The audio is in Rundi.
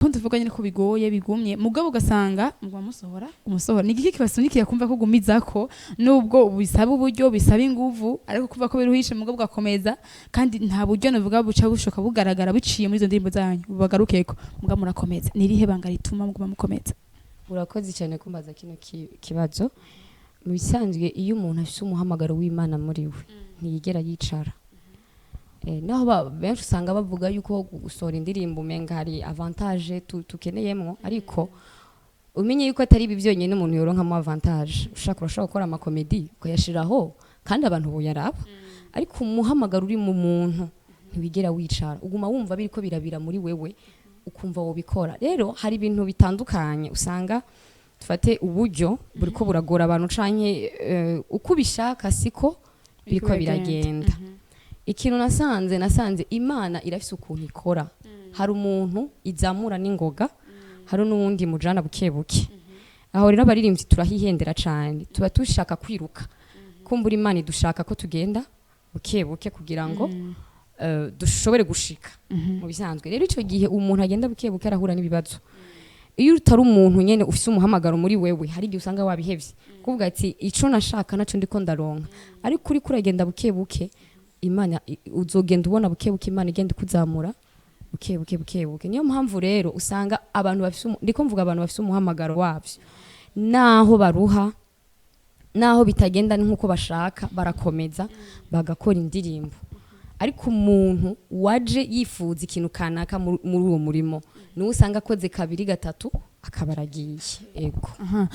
Ko tuvuga nyine ko bigoye, bigumye, mugabo ugasanga muguma musohora umusohora. Ni igiki kibasunikira kumva ko gumizako, nubwo bisaba uburyo, bisaba inguvu, ariko kuva ko biruhishe, mugabo ugakomeza, kandi nta buryo navuga buca bushoka bugaragara biciye muri izo ndirimbo zanyu bubagarukeko, mugabo murakomeza? Ni irihe banga rituma muguma mukomeza? Urakoze cyane kumbaza kino kibazo. Mu bisanzwe, iyo umuntu afite umuhamagaro w'Imana muri we, ntiyigera yicara. Naho benshi usanga bavuga yuko gusohora indirimbo umenga hari avantage tukeneyemwo, ariko umenye yuko atari ibi byonyine umuntu yoronkamo avantage. Ushaka, urashobora gukora ama comédie ukayashiraho kandi abantu boyaraba, ariko umuhamagaro uri mu muntu ntiwigera wicara. Uguma wumva biriko birabira muri wewe, ukumva wobikora. Rero hari ibintu bitandukanye usanga, dufate uburyo buriko buragora abantu, canke uko ubishaka siko biriko biragenda. Ikintu nasanze Imana irafise ukuntu ikora. Hari umuntu izamura n'ingoga, hari n'uwundi mujana buke buke. Aho rero abaririmbyi turahihendera cane, tuba dushaka kwiruka, kumbura Imana idushaka ko tugenda buke buke kugira ngo dushobore gushika. Mu bisanzwe rero, ico gihe umuntu agenda buke buke arahura n'ibibazo. Iyo utari umuntu nyene ufise umuhamagaro muri wewe, hari igihe usanga wabihevye, kuvuga ati: "Ico nashaka naco ndiko ndaronka." Ariko uriko uragenda buke buke, Imana uzogenda ubona buke buke Imana igenda ikuzamura buke buke, buke buke. Niyo mpamvu rero usanga abantu bafise ndiko mvuga abantu bafise umuhamagaro wavyo, naho baruha, naho bitagenda nk'uko bashaka, barakomeza bagakora indirimbo. Ariko umuntu waje yifuza ikintu kanaka muri uwo murimo, niwe usanga akoze kabiri, gatatu, akaba aragiye. Ego. Aha.